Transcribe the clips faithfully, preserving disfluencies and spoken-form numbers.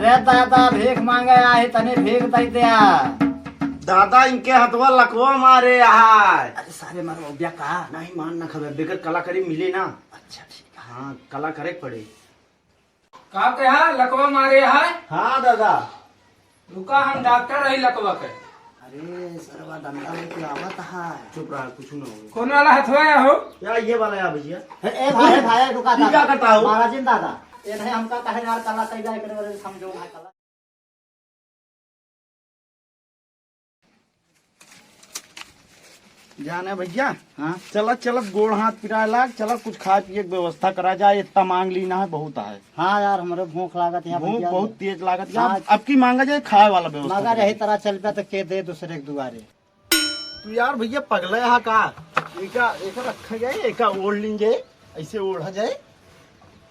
ए दादा, भीख मांगे आए, तनी भीख दे दिया। दादा, इनके हथवा लकवा मारे आए। अरे सारे मारो, अब्या का? नहीं, मान ना खबे, बेगर कला करी मिले ना। अच्छा, ठीक है। हाँ, कला करे पड़े। का कहा, लकवा मारे है? हाँ दादा। रुका, हम डॉक्टर रही लकवा के। अरे सरवा, डंडा लेके आवत है। चुप रहा, कुछ ना हो। कौन वाला हथवा है हो? या ये वाला है भैया। ए, ए भाई, भाई, रुका ई दादा। का करता हो? महाराजिन दादा, ये नहीं हमका कहे यार, कला कई जाए, एकरे बारे में समझो भाई, कला। जाने भैया, हाँ? चलत चलत गोड़ हाथ पिराए लाग, चला कुछ खाए पिए के व्यवस्था करा जाए, इतना मांग ली ना है, बहुत है। हाँ यार, हमरे भूख लागत है भूख भैया। बहुत तेज लागत है। हाँ। अब की मांगा जाए खाए वाला व्यवस्था मगर करा यही जाए। तरह चल पे तो के दे दूसरे के दुआरे। तू यार भैया पगला है का? एका, एका रखा जाए, एका ओढ़ लीन जाए, ऐसे ओढ़ा जाए,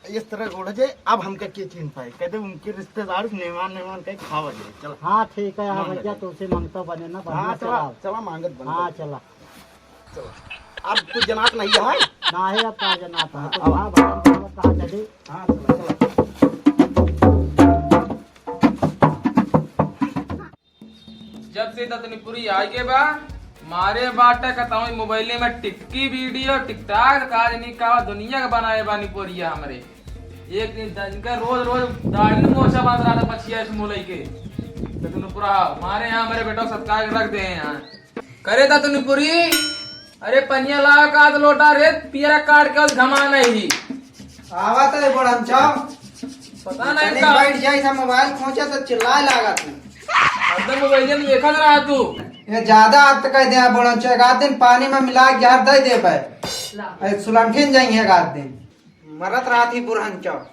इस तरह ओढ़ा जाए। अब हमका के चीन पाए, कहते उनके रिश्तेदार मेहमान, मेहमान कहीं खावा जाए। चल। हाँ, ठीक है, हाँ मांगत भैया, है। तुमसे मांगता बने ना, हाँ, बढ़िया चला, चलाओ। चला मांगत बने। हाँ, चला। चला। अब तू जनात नहीं है? ना है, अब का जनात है? हाँ, तो अब हाँ, भजन करवा कहाँ चली? हाँ, चला, चला। जब से दतनीपुरी आए के बा, मारे बाटे कतई मोबाइले में टिक्की वीडियो, TikTok, काज नहीं का दुनिया के बनाए बा निपोरिया हमरे। एक दिन इनका रोज रोज दाढ़ी मोछा बांध रहा था पछिया इस मुलई के। दतनीपुरा मारे यहाँ हमरे बेटा सत्कार के रख दे हैं यहाँ। करे दतनीपुरी, अरे पनिया लाओ का आध लोटा रे, पियरा काट के घमा नहीं। आवत है बड़न चाव। पता नहीं तनी का। बैठ जाई, सब मोबाइल खोंचे तो चिल्लाए लागत है। हरदम मोबाइल में देखत रहा तू। ये ज्यादा आदत कह दिया बड़न चाव, एक आध दिन पानी में मिला के जहर दे दे पे। ए, सुलंठिन जाई है एक आध दिन। मरत रहा थी बुढ़न चाव।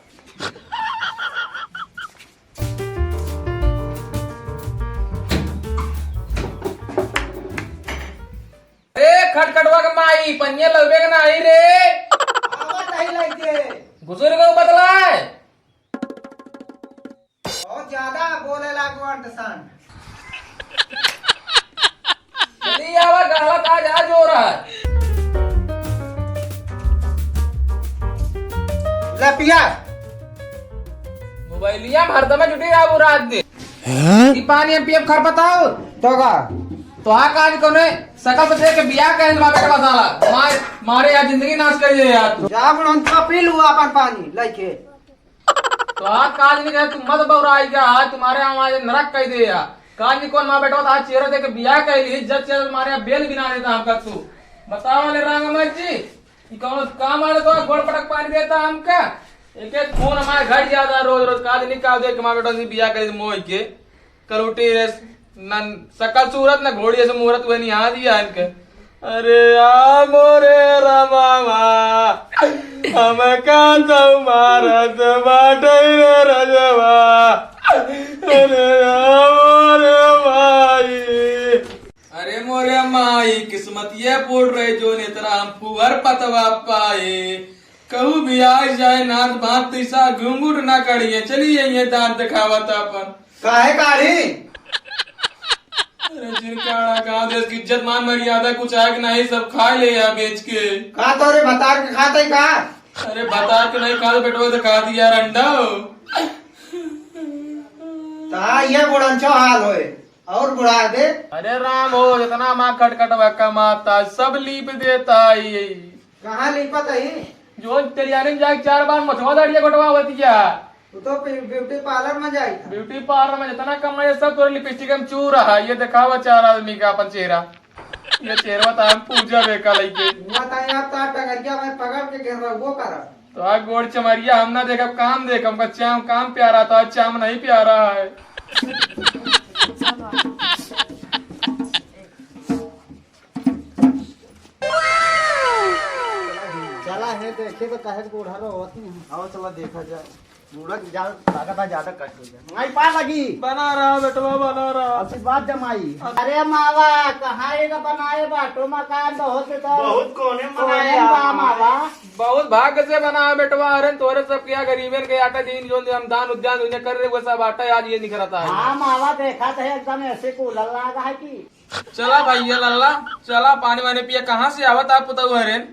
ए, खटखटवा के माई, पनिया लउबे के नाही रे। आवत ही लइके। घुसुर के बतला है। बहुत ज्यादा बोले लागो अंटसन। चली आवा, गाला का जा जोर है। ले पिया। मोबाइलिया में हरदम जुटी रहबू रात दिन। हैं? ई पानी हम पियब खरपताऊ। तो का? तो आ काज कोने सकल से देख के बियाह कहे बाबे के बसाला। मार, मारे यार जिंदगी नाश कर दे यार तू। जा बुढ़न तो पी लू अपन पानी लइके। तो आ काज नहीं कहे तू मत बौराई जा, आज तुम्हारे हम आज नरक कह दे यार। काज नहीं कौन माँ बेटा आज चेहरा देख के बियाह कह ली, जब चेहरा तुम्हारे यहाँ बेल बिना देता हमका तू। बताओ ले रांगमत जी। ई कौनो काम वाले तो गोड़ पटक पानी देता हमका। एक एक खून हमारे घट जाता रोज रोज, काज नहीं का दे के माँ बेटा से बियाह कर मोह के। कलूटी रे, न सकल सूरत न घोड़ी से मूरत हुए निहार दिया इनके। अरे आ मोरे रमावा, हमका तो मारत बाटे रे रजवा। अरे आ मोरे माई। अरे मोरे माई, किस्मतिया पोड़ रहे जो नेतरा हम फुहर पतवा पाए। कहू भी आइ जाए नाथ भात तैसा घूंघूट ना कढ़िए, चली आइए दांत दिखावत अपन। काहे काढ़ी? अरे जिनका गांव देश की इज्जत मान मर्यादा कुछ आग नहीं, सब खा ले या बेच के। का तोरे भतार के खाते का? अरे भतार के नहीं खा तो बेटवा तो खा दिया अंडा हो। ता ये बुढ़न छो हाल होए। और बुढ़ा दे। अरे राम हो, जितना माँ खटखटवा कमाता, सब लीप देता ही। कहाँ लीपत ही? जो तेलियानी में जाके चार बार मथवा दाढ़िया कटवावत गया। वो तो ब्यू-, ब्यूटी पार्लर में जाई था। ब्यूटी पार्लर में जितना कमाई, सब तोरे लिपस्टिक में चू रहा। ये दिखावा चार आदमी का अपन चेहरा। ये चेहरा तो हम पूजा बेका लइके। हुआ था यहाँ तार टंगरिया में पकड़ के घेर रहा, वो करा। तो आ गोड़ चमरिया हम ना देखब, काम देख, हमका चाम काम प्यारा था, चाम नहीं प्यारा है। चला है देखे तो काहे के बूढ़ा रो होती है। आओ चला देखा जाए। बूढ़ा के ज्यादा ताकत है, ज्यादा कष्ट हो जाए। माई पा लगी। बना रहा बेटवा, बना रहा। आशीर्वाद जमाई। अरे मावा, कहाँ एक बनाए बाटो मकान बहुत तो। बहुत कोने कोने बनाया बा है। मावा। बहुत भाग्य से बना बेटवा। अरे तोरे सब क्या गरीबन के आटा दीन जो हम दान उद्यान उन्हें कर रहे वो सब आटा आज ये निकलता है। हाँ मावा, देखा तो है एकदम ऐसे कूलर लागा है कि। चला भैया लल्ला, चला पानी वानी पिया। कहाँ से आवत आप पुतऊ हरेन?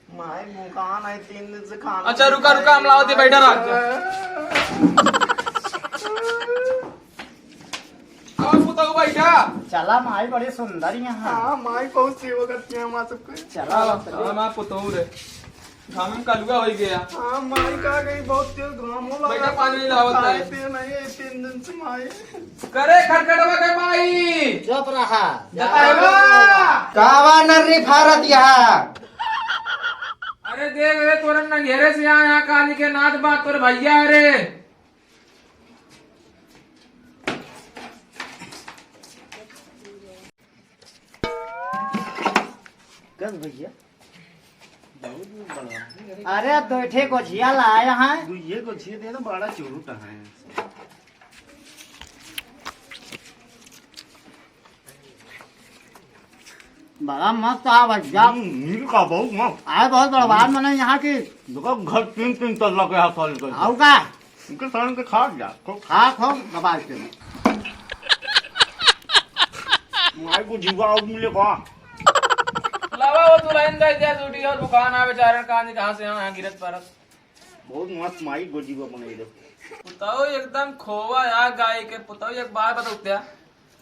माय मुकान है, तीन दिन से खाना अच्छा, नहीं रुका, रुका, हम खाए। लावत ही, बैठा रह। चला माई, बड़ी सुंदर यहाँ। हाँ माई, बहुत सेवा करती है हमार सबके। चला, हाँ, चला। हाँ, माँ पुतोहू रे, घाम में कलुआ होइ गया। हाँ माई, का कही, बहुत तेज घाम हो लगा। बेटा, पानी लावत खाए है। पिए नहीं है तीन दिन से माई। करे खटखटवा के माई। चुप रहा। बतावा। कावा नर्री फारत यहाँ। अरे देख रे, तोरे नंगेरे से यहाँ, यहाँ काली के नाच बात तोरे भैया रे। कस भैया? बहुत बड़ा है। अरे, दो ठे गोझिया लाए हैं। दो ये गोझिया दे दो, बड़ा चुरुट है। बड़ा मस्त आ भैया। हम्म, नील का बहुत मस्त। आए बहुत बड़ा बात मने यहाँ की। देखो, घर तीन तीन तल्ला के हाथ वाले करके। आऊ का? इनके सालन के खा जा, खूब खा, खूब दबा के। माई को जीवा और मिले का? लावा वो दुल्हन का इतिहास उठी और दुकान आ बेचारे कान कहाँ से यहाँ गिरत परत। बहुत मस्त माई को जीवा बनाई दे। पुताऊ एकदम खोवा यार गाय के। पुताऊ एक बात बताऊ क्या?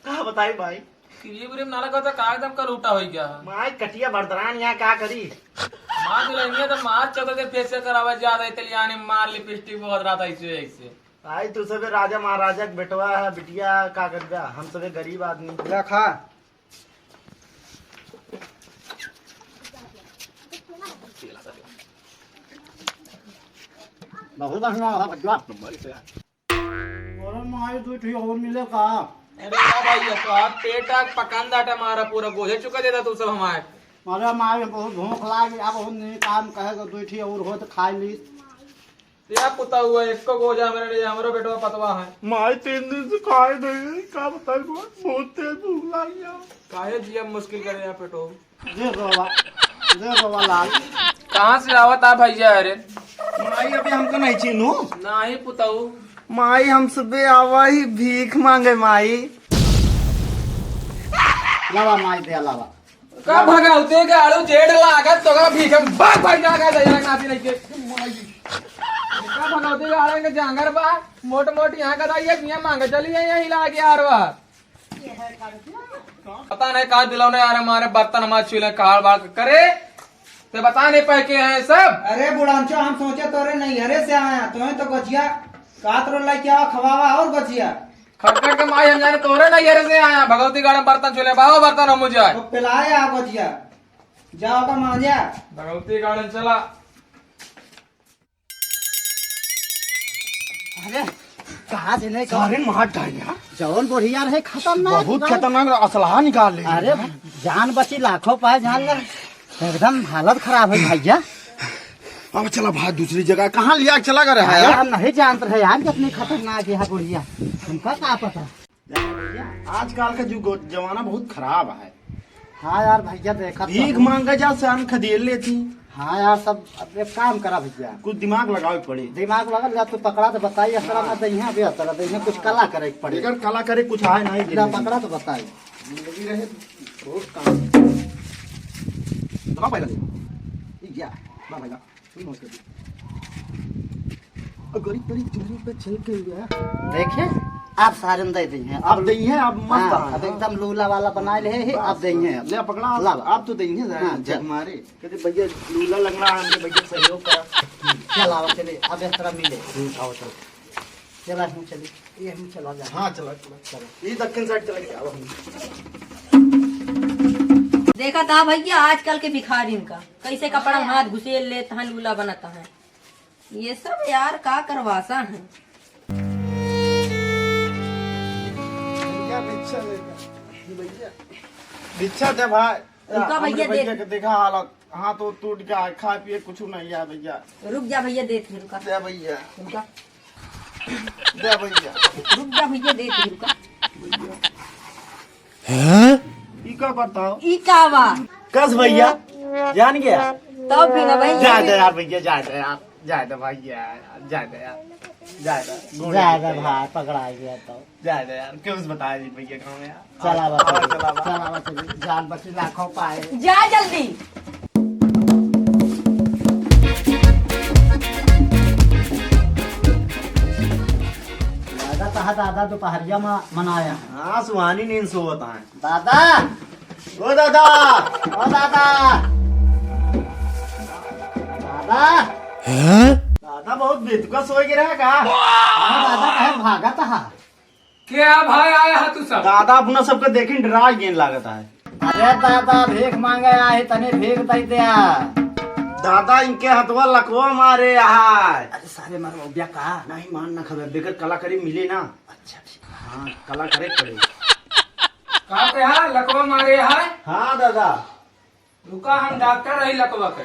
का बताई भाई? क्रीम व्रीम ना लगा तो का एकदम कलूटा होइ गया है। माई कटिया बरदरान यहाँ का करी? मार दुल्हनिया तो मार चौदह के फेशियल करावे जा रहे इटालियानी मार लिपस्टिक बहुत रात ऐसे ऐसे। भाई तू सबे राजा महाराजा के बेटवा है, बिटिया का कर गया? हम सबे गरीब आदमी। ले खा। बहुत बढ़िया रहा बच्चा। अरे माई, दो ठो और मिले का? अरे वाह भाई, ये तो आप पेटा पकान दाटा मारा, पूरा गोझे चुका देता तू सब हमारे। अरे माई, बहुत भूख लाग गया, बहुत नहीं काम कहे तो दो ठो और हो तो खा ली। या पुता हुआ, एक को गोझा हमरे लिए, हमरो बेटवा पतवा है। माई, तीन दिन से खाए नहीं, का बताई, बहुत, बहुत तेज भूख लाग गया। काहे जिया मुश्किल करे या पेटो? दे बाबा, दे बाबा लाल। कहाँ से आवत आ भैया? अरे माई, अभी हमको नहीं चीनू। नाही पुताऊ। माई, हम सबे आवा ही भीख मांगे माई। लावा माई दे लावा। का भगौती के आड़ू जेठ लागत तो का भीख भाग भाग जागा दे नाती नहीं के। का भगौती के आड़ू के जांगर बा, मोट मोट यहाँ का दाई है, यहाँ मांगे चली है, यहाँ हिला के आरवा। पता नहीं का दिलौने यार, हमारे बर्तन हमारे छीले, काल बाल करे, ते बता नहीं पाए के हैं सब। अरे बुढ़ांचो, हम सोचे तोरे नैहरे से आया, तुम्हें तो गोझिया कात रो लाई क्या खवावा और गोझिया। खटखट के माई हम जाने तोरे नैहरे से आया, भगवती गाड़े बर्तन छीले, बाबा बर्तन हम मुझे। तो पिलाए आ गोझिया, जाओ का मांझा। भगवती गाड़े चला। अरे, कहाँ से नहीं, कहाँ? सारे मार डाल यार। जौन बुढ़िया रहे, खतरनाक बहुत बा। खतरनाक रहा, असलहा निकाल ले। अरे, जान बची, लाखों पाए जान ले। एकदम हालत खराब है भैया। अब चला भाई दूसरी जगह, कहाँ लिया चला गया है अरे, यार? हम नहीं जानते रहे यार, कितनी खतरनाक है बुढ़िया, हमका का पता। आजकल का जुग, जमाना बहुत खराब है। हाँ यार भैया, देखा तो भीख है। मांगा जा, से अन्न खदेड़ लेती। हाँ यार, सब अब एक काम करा भैया। कुछ दिमाग लगावे पड़े। दिमाग लगा, ला तू पकड़ा तो बताई, असरा ना दइहे, अबे असरा दइहे, कुछ कला करे के पड़े। लेकिन कला करे कुछ आए नहीं ला देने। पकड़ा तो बताई। जिंदगी रहे, बहुत काम। दबा पहले। या, ना भैया। अगरी तरी चुनरी पे चल के हुआ। देखे, आप सारन दे दी हैं। आप दे हैं, आप मस्त हाँ, हैं। अब एकदम लूला वाला बना ले है, बस, आप दे हैं। ले पकड़ा, आप, ला, ला। आप तो दे हैं, हाँ, जग चल। मारे। कहते, "भैया, लूला लंगड़ा है, हमरे भैया सहयोग करा।" चल, आओ, चले, अब इस तरह मिले। हम्म, आओ, चलो। चला, हम चले, ये हम चला जा। हाँ, चला, चला, चला। ये दक्षिण side चला गया, अब हम। देखा था भैया, आजकल के भिखारिन का, कैसे कपड़ा में हाथ घुसेल लेत हैं, लूला बनत हैं। ये सब यार का करवासा है। भैया भिक्षा लेकर, भैया भिक्षा दे भाई। रुका भैया, हमरे दे। भैया के देखा हालत, हाथ तो टूट गया है, खाए पिए कुछ नहीं है भैया। रुक जा भैया, देत ही रुका। दे भैया। रुका। दे भैया। रुक जा भैया, देत ही रुका। हैं? ई का बताओ? ई का बा? कस भैया, जान गया? तब फिर ना भैया। जाए दे यार भैया, जाए दे यार, जाए दे भैया, जाए दे यार, जाए दे। गोड़ जाए दे भैया। भाई, पकड़ा गया तो। जाए दे यार, क्यों से बताया जी भैया गाँव में यार? चला बस, हाँ, चला बस। चला बस, जान बची लाखों पाए। जा जल्दी। दादा तो हाँ दादा, दुपहरिया मा मनाया है। हाँ, सुहानी नींद सोवत है। दादा! ओ दादा! ओ दादा! दादा! हैं? दादा बहुत बेतुका सोए के रहा का? हाँ दादा, कहे भागत हा? क्या भाई आया है तू सब? दादा अपना सबके देखिन डरा गेन लागत है। अरे दादा, भीख मांगे आए, तनी भीख दे दिया। दादा इनके हथवा लकवा मारे आए। अरे सारे मरवा का? नहीं मान ना खबर, बेगर कलाकारी मिले ना। अच्छा, ठीक। हाँ, कला करे पड़े। का कहा लकवा मारे है? हाँ दादा। रुका, हम डॉक्टर रही लकवा के।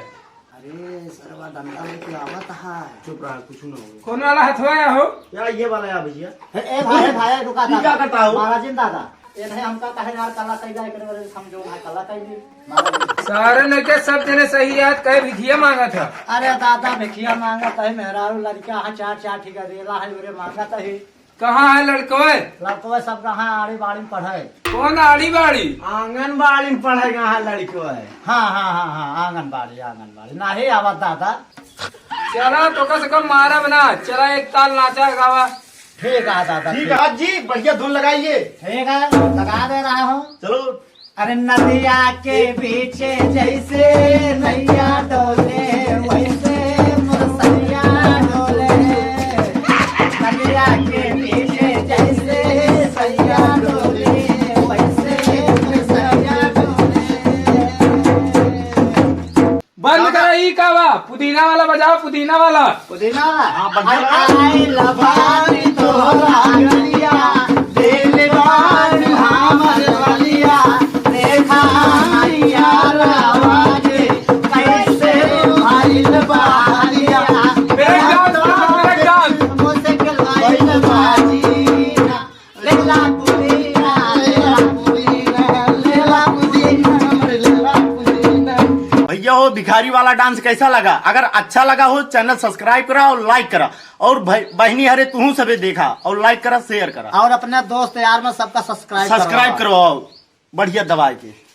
अरे सरवा डंडा लेके आवत है। चुप रहा, कुछ ना हो। कौन वाला हथवा है हो? यार ये वाला यार भैया। ए, ए भाई, ए भाई, रुका ई दादा। का करता हो? महाराजिन दादा, ए नहीं हमका कहे यार कला कई जाए करे वाले समझो भाई कला कई ली। महाराजिन। सारे लड़के सब जने सही याद कहे भिखिया मांगा था। अरे दादा भिखिया मांगा था, मेहरारू लड़का है चार चार ठीक है रेला है उरे मांगा था ही। कहाँ है लड़कवे? लड़कवे सब कहाँ आड़ी बाड़ी में पढ़े। कौन आड़ी बाड़ी? आंगनबाड़ी में पढ़े कहाँ लड़कवे? हाँ, हाँ, हाँ, हाँ, आंगनबाड़ी, आंगनबाड़ी। नाही आवत दादा। चला, तो कस कम मारा बना। चला, एक ताल नाचा गावा। ठीक है दादा, ठीक ठीक। है जी, बढ़िया धुन लगाइए। ठीक है, लगा दे रहा हूँ। चलो। अरे नदिया के बीचे जैसे नैया डोले, वैसे मोर सैया डोले। नदिया के बीचे जैसे सैया डोले, वैसे मोर सैया डोले। बंद करा, ई का बा? पुदीना वाला बजाओ, पुदीना वाला। पुदीना? हाँ, बजा। आइल बानी तोहरा गलिया, दिल बान हमर बलिया, देखा यार आवाज, कैसे भइल बा हालिया। Break dance, break dance। मुश्किल भइल बा जीना। लेला पुदीना, लेला पुदीना, लेला पुदीना, हमरे लेला पुदीना। भैया हो, भिखारी वाला डांस कैसा लगा? अगर अच्छा लगा हो, चैनल सब्सक्राइब करा और लाइक करा। और भाई, बहिनी हरे, तुहू सबे देखा और लाइक करा, शेयर करा। और अपने दोस्त यार में सबका सब्सक्राइब सब्सक्राइब करवाओ। करवाओ, बढ़िया दबाए के।